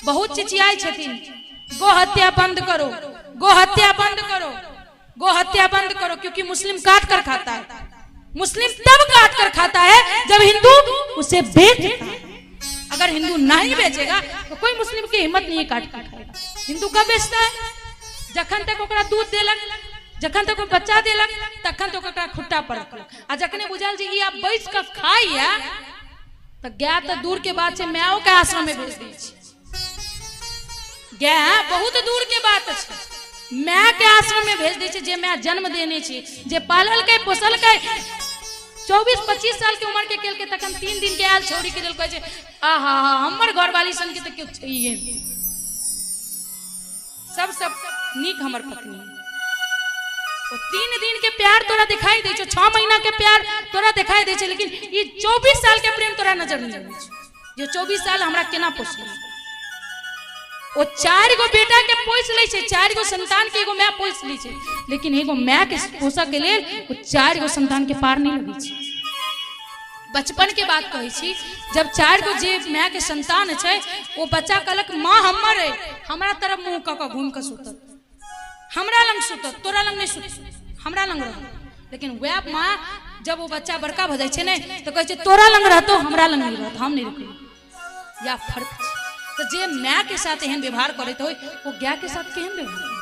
बहुत चिचियाइ छथिन, गो हत्या बंद करो, गो हत्या बंद करो, गो हत्या बंद करो, क्योंकि मुस्लिम काट कर खाता है। मुस्लिम तब काट कर खाता है जब हिंदू उसे बेचता है। अगर हिंदू नहीं बेचेगा तो कोई मुस्लिम की हिम्मत नहीं है काट कर खाएगा। हिंदू कब बेचता है? जखन तक ओकरा दूध देलक, जखन तक ओ बच्चा देलक, तखन तक ओकरा खुट्टा पर रखलक, आ जखने बुझल जे ई आब बैस कऽ खाइया तऽ गाय तऽ दूर के बात छै, मायो के आश्रम में भेज दै छै। गाय बहुत दूर के बात छै, my के आश्रम में भेज दै छै, जे my जन्म देने छै, जे पाललकै पोसलकै, 24-25 साल के उम्र के केलकै, तखन 3 दिन के आयल छौड़ी के लेल कहै छै आहा हमर घरवाली सन के तऽ केओ छैहे, सबसँ नीक हमर पत्नी। ओ 3 दिन के प्यार तोरा दिखाई दै छौ, 6 महीना के प्यार तोरा दिखाई दै छै, लेकिन ई 24 साल के प्रेम तोरा नजर नहीं आबै छै, जे 24 साल हमरा केना पोसलक। ओ 4 गो बेटा के पोसि लै छै, 4 गो संतान के एगो my पोसि लै छै, लेकिन एगो my के पोसऽ के लेल ओ 4 गो संतान के पार नहीं लगै छै। बचपन के बात कहै छी, जब 4 गो जे my के संतान छै, ओ बच्चा कहलक माँ हमर है, हमरा तरफ मुँह कऽ कऽ घूमि कऽ सुतत, हमरा लग सुतत, तोरा लग नहीं सुतत, हमरा लग रहत। लेकिन वएह माँ जब वो बच्चा बड़का भऽ जाइ छै ने, तऽ कहै छै तोरा लग रहतो, हमरा लग नहीं रहत, हम नहीं रखबै। या फर्क छै। तऽ जे my के साथ एहन व्यवहार करैत होय, ओ गाय के साथ केहन व्यवहार?